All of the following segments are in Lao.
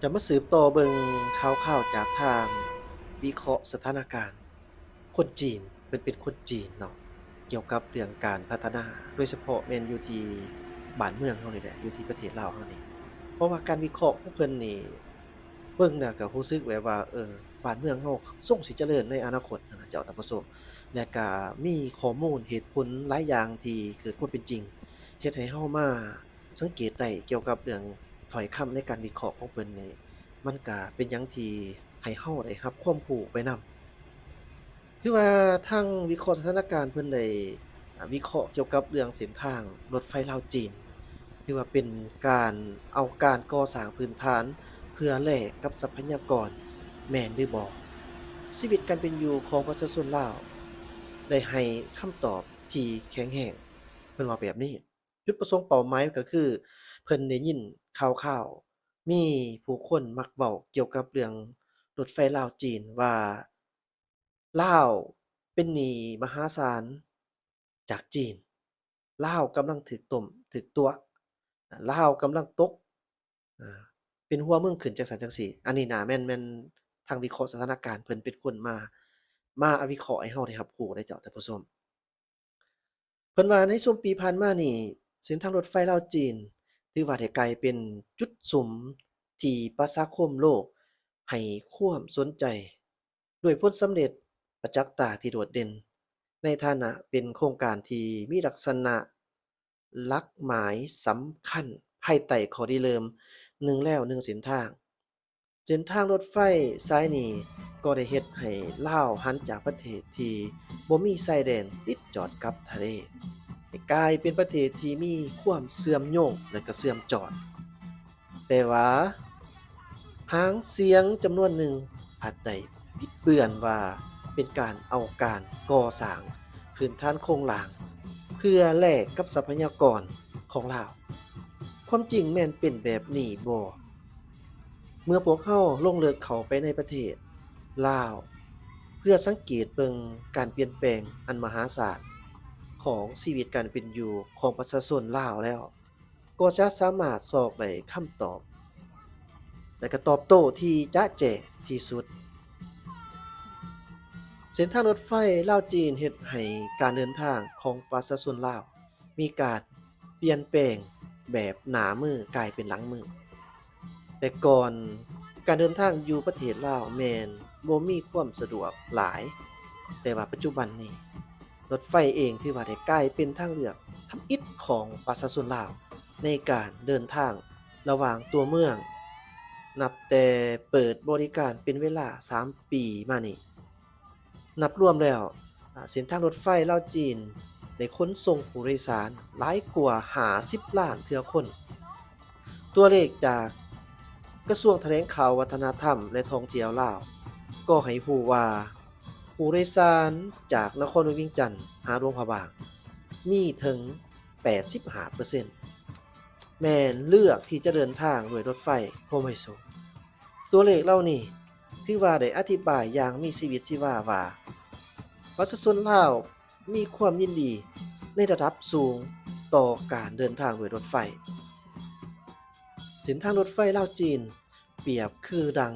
ຈະມາສືບຕໍ່ເບິ່ງຂ່າວຄາວຈາກທາງວິເຄາະສະຖານະການຄົນຈີນ, ເພິ່ນເປັນຄົນຈີນເນາະ, ກ່ຽວກັບເລື່ອງການພັດທະນາ, ໂດຍສະເພາະແມ່ນຢູ່ທີ່ບ້ານເມືອງເຮົານີ້ແຫຼະ, ຢູ່ທີ່ປະເທດລາວເຮົານີ້. ເພາະວ່າການວິເຄາະຂອງເພິ່ນນີ້ ເບິ່ງແລ້ວກໍຮູ້ສຶກແບບວ່າ ເອີ ບ້ານເມືອງເຮົາຊົງຊິຈະເລີນໃນອະນາຄົດຫັ້ນນະເຈົ້າທ່ານຜູ້ຊົມ. ແລະກະມີຂໍ້ມູນເຫດຜົນຫຼາຍຢ່າງທີ່ເກີດຄວາມເປັນຈິງ ເຮັດໃຫ້ເຮົາມາ ສັງເກດໄດ້ກ່ຽວກັບເລື່ອງຖ້ອຍຄຳໃນການວິເຄາະຂອງເພິ່ນນີ້ ມັນກະເປັນຫຍັງທີ່ໃຫ້ເຮົາໄດ້ຮັບຄວາມຮູ້ໄປນຳ. ຄືວ່າທາງວິເຄາະສະຖານະການເພິ່ນໄດ້ ອາ ວິເຄາະກ່ຽວກັບເລື່ອງເສັ້ນທາງລົດໄຟລາວ-ຈີນ, ຖືວ່າເປັນການເອົາການກໍ່ສ້າງພື້ນຖານເພື່ອແລກກັບຊັບພະຍາກອນ ແມ່ນຫຼືບໍ່? ຊີວິດການເປັນຢູ່ຂອງປະຊາຊົນລາວໄດ້ໃຫ້ຄຳຕອບທີ່ແຂງແຮງ, ເພິ່ນເວົ້າແບບນີ້. ຈຸດປະສົງເປົ້າໝາຍກໍຄື ເພິ່ນໄດ້ຍິນຂ່າວຄາວ ມີຜູ້ຄົນມັກເວົ້າກ່ຽວກັບເລື່ອງລົດໄຟລາວ-ຈີນວ່າ ລາວເປັນໜີ້ມະຫາສານຈາກຈີນ, ລາວກຳລັງຖືກຕົ້ມຖືກຕົວະ, ລາວກຳລັງຕົກ ອາ ເປັນຫົວເມືອງຂຶ້ນ ຈັ່ງຊັ້ນຈັ່ງຊີ້. ອັນນີ້ນະ ແມ່ນ ແມ່ນທາງວິເຄາະສະຖານະການເພິ່ນເປັນຄົນມາ ມາວິເຄາະໃຫ້ເຮົາໄດ້ຮັບຮູ້ເດ້ເຈົ້າທ່ານຜູ້ຊົມ. ເພິ່ນວ່າໃນຊ່ວງປີຜ່ານມານີ້ ເສັ້ນທາງລົດໄຟລາວ-ຈີນ ຖືວ່າໄດ້ກາຍເປັນຈຸດສຸມທີ່ປະຊາຄົມໂລກໃຫ້ຄວາມສົນໃຈ ດ້ວຍຜົນສຳເລັດປະຈັກຕາທີ່ໂດດເດັ່ນ ໃນຖານະເປັນໂຄງການທີ່ມີລັກສະນະຫຼັກໝາຍສຳຄັນພາຍໃຕ້ຂໍ້ລິເລີ່ມ ໜຶ່ງແລວໜຶ່ງເສັ້ນທາງ. ເສັ້ນທາງລົດໄຟສາຍນີ້ກໍໄດ້ເຮັດໃຫ້ລາວຫັນຈາກປະເທດທີ່ບໍ່ມີຊາຍແດນຕິດຈອດກັບທະເລ ໃຫ້ກາຍເປັນປະເທດທີ່ມີຄວາມເຊື່ອມໂຍງ ແລະ ກະເຊື່ອມຈອດ. ແຕ່ວ່າຫາງສຽງຈຳນວນໜຶ່ງພັດໄດ້ບິດເບືອນວ່າເປັນການເອົາການກໍ່ສ້າງພື້ນຖານໂຄງລ່າງ ເພື່ອແລກກັບຊັບພະຍາກອນຂອງລາວ. ຄວາມຈິງແມ່ນເປັນແບບນີ້ບໍ່? ເມື່ອພວກເຮົາລົງເລິກເຂົ້າໄປໃນປະເທດລາວ ເພື່ອສັງເກດເບິ່ງການປ່ຽນແປງອັນມະຫາສານຂອງຊີວິດການເປັນຢູ່ຂອງປະຊາຊົນລາວແລ້ວ ກໍຈະສາມາດຊອກໄດ້ຄຳຕອບ ແລະ ກະຕອບໂຕ້ທີ່ຈະແຈ້ງທີ່ສຸດ. ເສັ້ນທາງລົດໄຟລາວ-ຈີນເຮັດໃຫ້ການເດີນທາງຂອງປະຊາຊົນລາວ ມີການປ່ຽນແປງແບບໜ້າມືກາຍເປັນຫຼັງມື. ແຕ່ກ່ອນການເດີນທາງຢູ່ປະເທດລາວແມ່ນບໍ່ມີຄວາມສະດວກຫຼາຍ, ແຕ່ວ່າປັດຈຸບັນນີ້ ລົດໄຟເອງຖືວ່າໄດ້ກາຍເປັນທາງເລືອກທຳອິດຂອງປະຊາຊົນລາວໃນການເດີນທາງລະຫວ່າງຕົວເມືອງ ນັບແຕ່ເປີດບໍລິການເປັນເວລາສາມປີມານີ້. ນັບລວມແລ້ວ ອາ ເສັ້ນທາງລົດໄຟລາວ-ຈີນ ໄດ້ຂົນສົ່ງຜູ້ໂດຍສານຫຼາຍກວ່າຫ້າສິບລ້ານເທື່ອຄົນ. ຕົວເລກຈາກກະຊວງຖະແຫຼງຂ່າວ ວັດທະນະທຳ ແລະ ທ່ອງທ່ຽວລາວ ກໍໃຫ້ຮູ້ວ່າ ຜູ້ໂດຍສານຈາກນະຄອນຫຼວງວຽງຈັນຫາຫຼວງພະບາງ ມີເຖິງແປດສິບຫ້າເປີເຊັນ ແມ່ນເລືອກທີ່ຈະເດີນທາງດ້ວຍລົດໄຟໂຮມໄຮໂຊ. ຕົວເລກເຫຼົ່ານີ້ຖືວ່າໄດ້ອະທິບາຍຢ່າງມີຊີວິດຊີວາວ່າ ປະຊາຊົນລາວມີຄວາມຍິນດີໃນລະດັບສູງຕໍ່ການເດີນທາງດ້ວຍລົດໄຟ. ເສັ້ນທາງລົດໄຟລາວ-ຈີນ ປຽບຄືດັ່ງ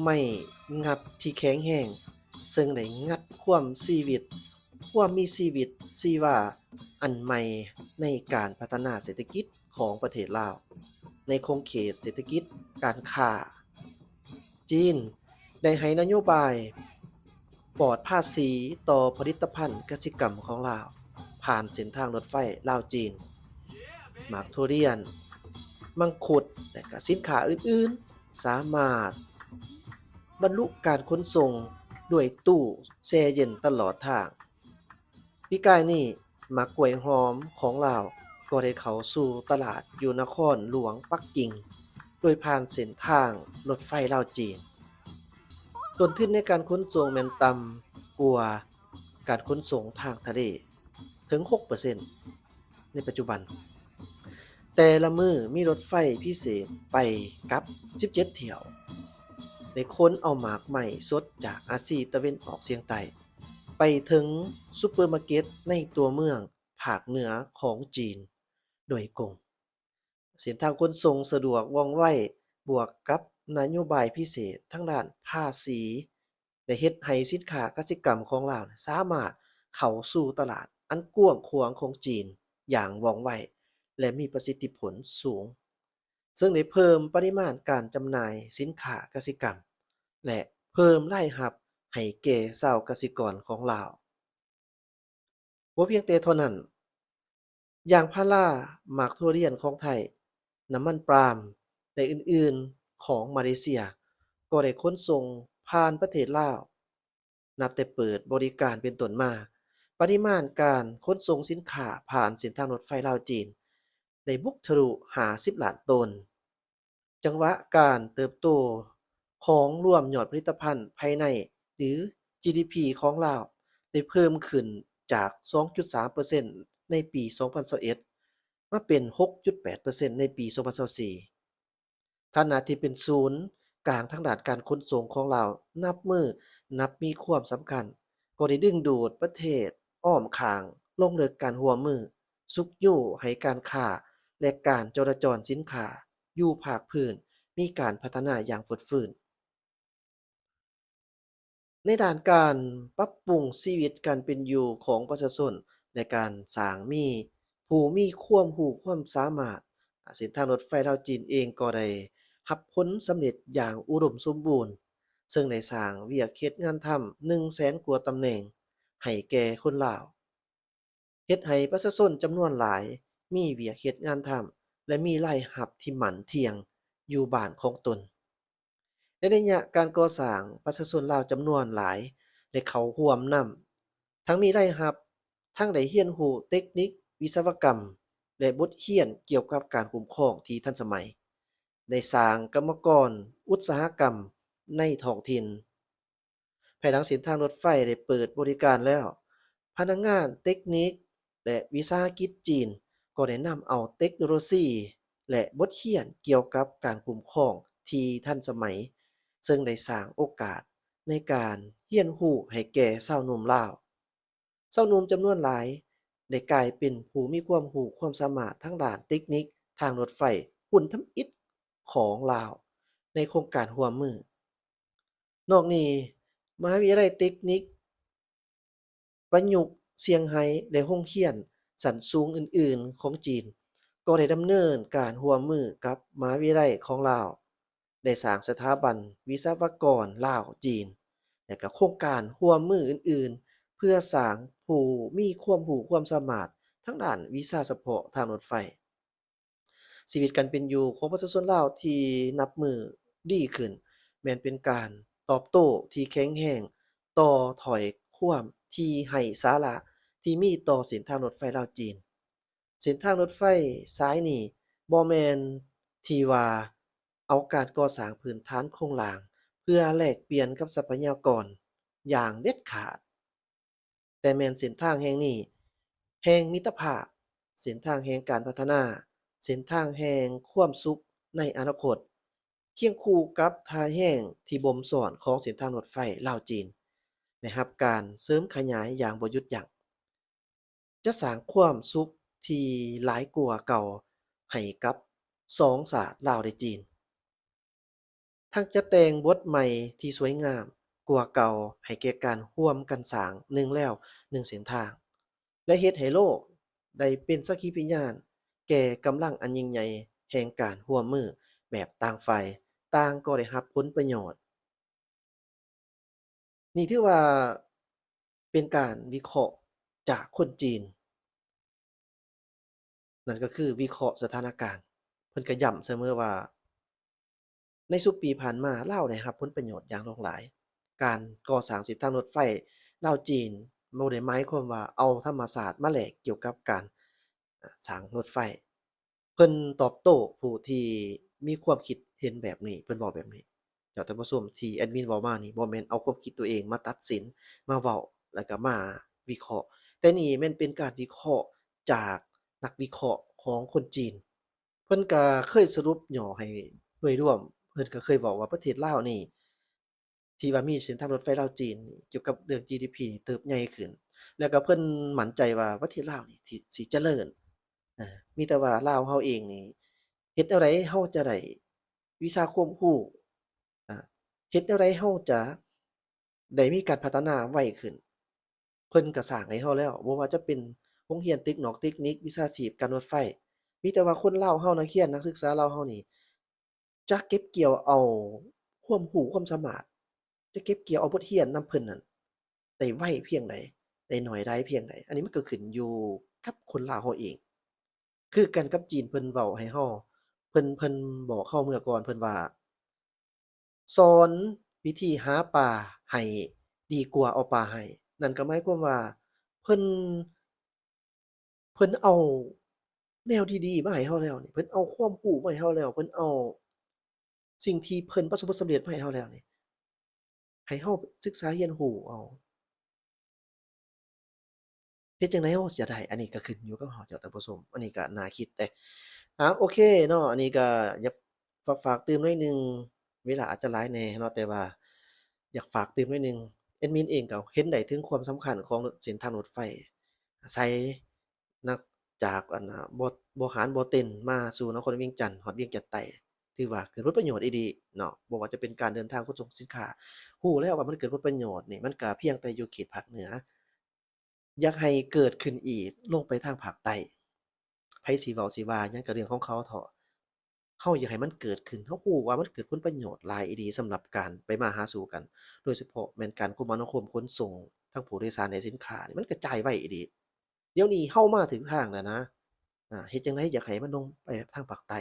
ໄມ້ງັດທີ່ແຂງແຮງ ເຊິ່ງໄດ້ງັດຄວາມຊີວິດ ຄວາມມີຊີວິດຊີວາອັນໃໝ່ໃນການພັດທະນາເສດຖະກິດຂອງປະເທດລາວ ໃນຂົງເຂດເສດຖະກິດການຄ້າ. ຈີນໄດ້ໃຫ້ນະໂຍບາຍປອດພາສີຕໍ່ຜະລິດຕະພັນກະສິກຳຂອງລາວ ຜ່ານເສັ້ນທາງລົດໄຟລາວ-ຈີນ. ໝາກທຸລຽນ, ມັງຄຸດ ແລະ ກະສິນຄ້າອື່ນໆ ສາມາດບັນລຸການຂົນສົ່ງດ້ວຍຕູ້ແຊ່ເຢັນຕະຫຼອດທາງ. ປີກາຍນີ້ ໝາກກ້ວຍຫອມຂອງລາວກໍໄດ້ເຂົ້າສູ່ຕະຫຼາດຢູ່ນະຄອນຫຼວງປັກກິ່ງ ໂດຍຜ່ານເສັ້ນທາງລົດໄຟລາວ-ຈີນ. ຕົ້ນທຶນໃນການຂົນສົ່ງແມ່ນຕ່ຳກວ່າການຂົນສົ່ງທາງທະເລເຖິງຫົກເປີເຊັນໃນປັດຈຸບັນ. ແຕ່ລະມື້ມີລົດໄຟພິເສດໄປກັບສິບເຈັດຖ້ຽວ ໄດ້ຂົນເອົາໝາກໄມ້ສົດຈາກອາຊີຕາເວັນອອກສຽງໃຕ້ ໄປເຖິງຊຸບເປີມາເກັດໃນຕົວເມືອງພາກເໜືອຂອງຈີນໂດຍກົງ. ເສັ້ນທາງຂົນສົ່ງສະດວກວ່ອງໄວ ບວກກັບນະໂຍບາຍພິເສດທາງດ້ານພາສີ ໄດ້ເຮັດໃຫ້ສິນຄ້າກະສິກຳຂອງລາວສາມາດເຂົ້າສູ່ຕະຫຼາດອັນກວ້າງຂວາງຂອງຈີນຢ່າງວ່ອງໄວ ແລະ ມີປະສິດທິຜົນສູງ, ເຊິ່ງໄດ້ເພີ່ມປະລິມານການຈຳໜ່າຍສິນຄ້າກະສິກຳ ແລະ ເພີ່ມລາຍຮັບໃຫ້ແກ່ຊາວກະສິກອນຂອງລາວ. ບໍ່ພຽງແຕ່ເທົ່ານັ້ນ, ຢາງພາລາ, ໝາກຖົ່ວລຽນຂອງໄທ, ນ້ຳມັນປາມ ແລະ ອື່ນໆຂອງມາເລເຊຍ ກໍໄດ້ຂົນສົ່ງຜ່ານປະເທດລາວ. ນັບແຕ່ເປີດບໍລິການເປັນຕົ້ນມາ, ປະລິມານການຂົນສົ່ງສິນຄ້າຜ່ານເສັ້ນທາງລົດໄຟລາວ-ຈີນ ໄດ້ບຸກທະລຸຫ້າສິບລ້ານໂຕນ. ຈັງຫວະການເຕີບໂຕຂອງລວມຍອດຜະລິດຕະພັນພາຍໃນ ຫຼື ຈີດີພີ ຂອງລາວ ໄດ້ເພີ່ມຂຶ້ນຈາກສອງຈຸດສາມເປີເຊັນໃນປີສອງພັນຊາວເອັດ ມາເປັນຫົກຈຸດແປດເປີເຊັນໃນປີສອງພັນຊາວສີ່. ຖານະທີ່ເປັນສູນກາງທາງດ້ານການຂົນສົ່ງຂອງລາວ ນັບມື້ນັບມີຄວາມສຳຄັນ, ກໍໄດ້ດຶງດູດປະເທດອ້ອມຂ້າງລົງເລິກການຮ່ວມມື, ຊຸກຍູ້ໃຫ້ການຄ້າ ແລະ ການຈໍລະຈອນສິນຄ້າຢູ່ພາກພື້ນມີການພັດທະນາຢ່າງຟົດຟື້ນ. ໃນດ້ານການປັບປຸງຊີວິດການເປັນຢູ່ຂອງປະຊາຊົນ ແລະ ການສ້າງມີຜູ້ມີຄວາມຮູ້ຄວາມສາມາດ, ເສັ້ນທາງລົດໄຟລາວ-ຈີນເອງກໍໄດ້ຮັບຜົນສຳເລັດຢ່າງອຸດົມສົມບູນ, ເຊິ່ງໄດ້ສ້າງວຽກເຮັດງານທຳໜຶ່ງແສນກວ່າຕຳແໜ່ງໃຫ້ແກ່ຄົນລາວ. ເຮັດໃຫ້ປະຊາຊົນຈຳນວນຫຼາຍມີວຽກເຮັດງານທຳ ແລະ ມີລາຍຮັບທີ່ໝັ້ນທ່ຽງຢູ່ບ້ານຂອງຕົນ. ໃນໄລຍະການກໍ່ສ້າງ, ປະຊາຊົນລາວຈຳນວນຫຼາຍໄດ້ເຂົ້າຮ່ວມນຳ, ທັງມີລາຍຮັບ, ທັງໄດ້ຮຽນຮູ້ເຕັກນິກວິສະວະກຳ ແລະ ບົດຮຽນກ່ຽວກັບການຄຸ້ມຄອງທີ່ທັນສະໄໝ, ໄດ້ສ້າງກຳມະກອນອຸດສາຫະກຳໃນທ້ອງຖິ່ນ. ພາຍຫຼັງເສັ້ນທາງລົດໄຟໄດ້ເປີດບໍລິການແລ້ວ, ພະນັກງານເຕັກນິກ ແລະ ວິສາຫະກິດຈີນກໍໄດ້ນຳເອົາເຕັກໂນໂລຊີ ແລະ ບົດຮຽນກ່ຽວກັບການຄຸ້ມຄອງທີ່ທັນສະໄໝ, ເຊິ່ງໄດ້ສ້າງໂອກາດໃນການຮຽນຮູ້ໃຫ້ແກ່ຊາວໜຸ່ມລາວ. ຊາວໜຸ່ມຈຳນວນຫຼາຍໄດ້ກາຍເປັນຜູ້ມີຄວາມຮູ້ຄວາມສາມາດທາງດ້ານເຕັກນິກທາງລົດໄຟຮຸ່ນທຳອິດຂອງລາວໃນໂຄງການຮ່ວມມື. ນອກນີ້, ມະຫາວິທະຍາໄລເຕັກນິກປະຍຸກຊຽງໄຮ້ ແລະ ໂຮງຮຽນຊັ້ນສູງອື່ນໆຂອງຈີນ ກໍໄດ້ດຳເນີນການຮ່ວມມືກັບມະຫາວິທະຍາໄລຂອງລາວ, ໄດ້ສ້າງສະຖາບັນວິສະວະກອນລາວ-ຈີນ ແລະ ກະໂຄງການຮ່ວມມືອື່ນໆ ເພື່ອສ້າງຜູ້ມີຄວາມຮູ້ຄວາມສາມາດທາງດ້ານວິຊາສະເພາະທາງລົດໄຟ. ຊີວິດການເປັນຢູ່ຂອງປະຊາຊົນລາວທີ່ນັບມື້ດີຂຶ້ນ ແມ່ນເປັນການຕອບໂຕ້ທີ່ແຂງແຮງຕໍ່ຖ້ອຍຄວາມທີ່ໄຮ້ສາລະທີ່ມີຕໍ່ເສັ້ນທາງລົດໄຟລາວ-ຈີນ. ເສັ້ນທາງລົດໄຟສາຍນີ້ບໍ່ແມ່ນທີ່ວ່າເອົາການກໍ່ສ້າງພື້ນຖານໂຄງລ່າງເພື່ອແລກປ່ຽນກັບຊັບພະຍາກອນຢ່າງເດັດຂາດ, ແຕ່ແມ່ນເສັ້ນທາງແຫ່ງນີ້ແຫ່ງມິດຕະພາບ, ເສັ້ນທາງແຫ່ງການພັດທະນາ, ເສັ້ນທາງແຫ່ງຄວາມສຸກໃນອະນາຄົດ, ຄຽງຄູ່ກັບທ່າແຮງທີ່ບົ່ມຊ້ອນຂອງເສັ້ນທາງລົດໄຟລາວ-ຈີນ ໄດ້ຮັບການເສີມຂະຫຍາຍຢ່າງບໍ່ຢຸດຢັ້ງ. ຈະສ້າງຄວາມສຸກທີ່ຫຼາຍກວ່າເກົ່າໃຫ້ກັບສອງຊາດລາວ ແລະ ຈີນ, ທັງຈະແຕ່ງບົດໃໝ່ທີ່ສວຍງາມກວ່າເກົ່າໃຫ້ແກ່ການຮ່ວມກັນສ້າງໜຶ່ງແລວໜຶ່ງເສັ້ນທາງ ແລະ ເຮັດໃຫ້ໂລກໄດ້ເປັນສັກຂີພະຍານແກ່ກຳລັງອັນຍິ່ງໃຫຍ່ແຫ່ງການຮ່ວມມືແບບຕ່າງຝ່າຍຕ່າງກໍໄດ້ຮັບຜົນປະໂຫຍດ. ນີ້ຖືວ່າເປັນການວິເຄາະຈາກຄົນຈີນ, ນັ້ນກໍຄືວິເຄາະສະຖານະການ. ເພິ່ນກໍຢ້ຳສະເໝີວ່າ ໃນຊຸມປີຜ່ານມາ ລາວໄດ້ຮັບຜົນປະໂຫຍດຢ່າງຫຼວງຫຼາຍ. ການກໍ່ສ້າງເສັ້ນທາງລົດໄຟລາວ-ຈີນ ບໍ່ໄດ້ໝາຍຄວາມວ່າເອົາທຳມະຊາດມາແລກກ່ຽວກັບການ ອາ ສ້າງລົດໄຟ. ເພິ່ນຕອບໂຕ້ຜູ້ທີ່ມີຄວາມຄິດເຫັນແບບນີ້, ເພິ່ນເວົ້າແບບນີ້. ເຈົ້າທ່ານຜູ້ຊົມ ທີ່ແອດມິນເວົ້າມານີ້ ບໍ່ແມ່ນເອົາຄວາມຄິດຕົວເອງມາຕັດສິນ, ມາເວົ້າ ແລ້ວກໍມາວິເຄາະ, ແຕ່ນີ້ແມ່ນເປັນການວິເຄາະຈາກນັກວິເຄາະຂອງຄົນຈີນ. ເພິ່ນກໍເຄີຍສະຫຼຸບຫຍໍ້ໃຫ້ໂດຍລວມ, ເພິ່ນກໍເຄີຍເວົ້າວ່າປະເທດລາວນີ້ ທີ່ວ່າມີເສັ້ນທາງລົດໄຟລາວ-ຈີນ ກ່ຽວກັບເລື່ອງ ຈີດີພີ ນີ້ເຕີບໃຫຍ່ຂຶ້ນ, ແລ້ວກໍເພິ່ນໝັ້ນໃຈວ່າປະເທດລາວນີ້ ທີ່ ຊິຈະເລີນ. ເອີ ມີແຕ່ວ່າລາວເຮົາເອງນີ້ ເຮັດແນວໃດເຮົາຈະໄດ້ ວິຊາຄວາມຮູ້ ອາ ເຮັດແນວໃດເຮົາຈະໄດ້ມີການພັດທະນາໄວຂຶ້ນ. ເພິ່ນກໍສ້າງໃຫ້ເຮົາແລ້ວ ບໍ່ວ່າຈະເປັນໂຮງຮຽນເຕັກນອກເຕັກນິກ ວິຊາຊີບ ການລົດໄຟ ມີແຕ່ວ່າຄົນລາວເຮົາ ນັກຮຽນ ນັກສຶກສາລາວເຮົານີ້ ຈະເກັບກ່ຽວເອົາຄວາມຮູ້ຄວາມສາມາດ ຈະເກັບກ່ຽວເອົາບົດຮຽນນຳເພິ່ນນັ້ນໄດ້ໄວພຽງໃດ ໄດ້ໜ້ອຍຫຼາຍພຽງໃດ ອັນນີ້ມັນກໍຂຶ້ນຢູ່ກັບຄົນລາວເຮົາເອງ. ຄືກັນກັບຈີນ ເພິ່ນເວົ້າໃຫ້ເຮົາ ເພິ່ນ ເພິ່ນບອກເຮົາເມື່ອກ່ອນ ເພິ່ນວ່າ ສອນວິທີຫາປາໃຫ້ດີກວ່າເອົາປາໃຫ້. ນັ້ນກໍໝາຍຄວາມວ່າ ເພິ່ນ ເພິ່ນເອົາແນວດີໆມາໃຫ້ເຮົາແລ້ວນີ້ ເພິ່ນເອົາຄວາມຮູ້ມາໃຫ້ເຮົາແລ້ວ ເພິ່ນເອົາສິ່ງທີ່ເພິ່ນປະສົບຜົນສຳເລັດມາໃຫ້ເຮົາແລ້ວນີ້ ໃຫ້ເຮົາສຶກສາຮຽນຮູ້ເອົາ. ເຮັດຈັ່ງໃດເຮົາຈະໄດ້ ອັນນີ້ກໍຂຶ້ນຢູ່ກັບເຮົາເຈົ້າທ່ານຜູ້ຊົມ ອັນນີ້ກໍໜ້າຄິດເດ້. ອາ ໂອເຄເນາະ ອັນນີ້ກໍຢາກຝາກ ຝາກຕື່ມໜ້ອຍໜຶ່ງ ເວລາອາດຈະຫຼາຍແດ່ເນາະ ແຕ່ວ່າຢາກຝາກຕື່ມໜ້ອຍໜຶ່ງ. ແອດມິນເອງກໍເຫັນໄດ້ເຖິງຄວາມສຳຄັນຂອງເສັ້ນທາງລົດໄຟ ອາໄສນະ ຈາກ ອັນນະ ບໍ່ ບໍ່ຫານ ບໍ່ເຕັນ ມາສູ່ນະຄອນຫຼວງວຽງຈັນ ຮອດວຽງຈັນໃຕ້ ຖືວ່າເກີດຜົນປະໂຫຍດອີ່ຫຼີເນາະ. ບໍ່ວ່າຈະເປັນການເດີນທາງຂົນສົ່ງສິນຄ້າ ຮູ້ແລ້ວວ່າມັນເກີດຜົນປະໂຫຍດນີ້ ມັນກະພຽງແຕ່ຢູ່ເຂດພາກເໜືອ ຢາກໃຫ້ເກີດຂຶ້ນອີກ ລົງໄປທາງພາກໃຕ້ ໃຜຊິເວົ້າຊິວ່າຫຍັງກໍເລື່ອງຂອງເຂົາເຖາະ. ເຮົາຢາກໃຫ້ມັນເກີດຂຶ້ນ ເຮົາຮູ້ວ່າມັນເກີດຜົນປະໂຫຍດຫຼາຍອີ່ຫຼີສຳລັບການໄປມາຫາສູ່ກັນ ໂດຍສະເພາະແມ່ນການຄົມມະນາຄົມຂົນສົ່ງທັງຜູ້ໂດຍສານ ແລະ ສິນຄ້ານີ້ ມັນກະຈ່າຍໄວອີ່ຫຼີ. ດຽວນີ້ເຮົາມາຖືກທາງແລ້ວນະ ອາ ເຮັດຈັ່ງໃດຢາກໃຫ້ມັນລົງໄປທາງພາກໃຕ້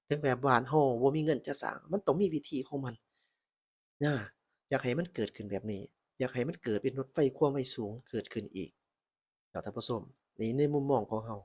ເຖິງແບບບ້ານເຮົາບໍ່ມີເງິນຈະສ້າງ ມັນຕ້ອງມີວິທີຂອງມັນນະ. ຢາກໃຫ້ມັນເກີດຂຶ້ນແບບນີ້ ຢາກໃຫ້ມັນເກີດເປັນລົດໄຟຄວາມໄວສູງເກີດຂຶ້ນອີກ ເຈົ້າທ່ານຜູ້ຊົມ. ນີ້ໃນມຸມມອງຂອງເຮົາ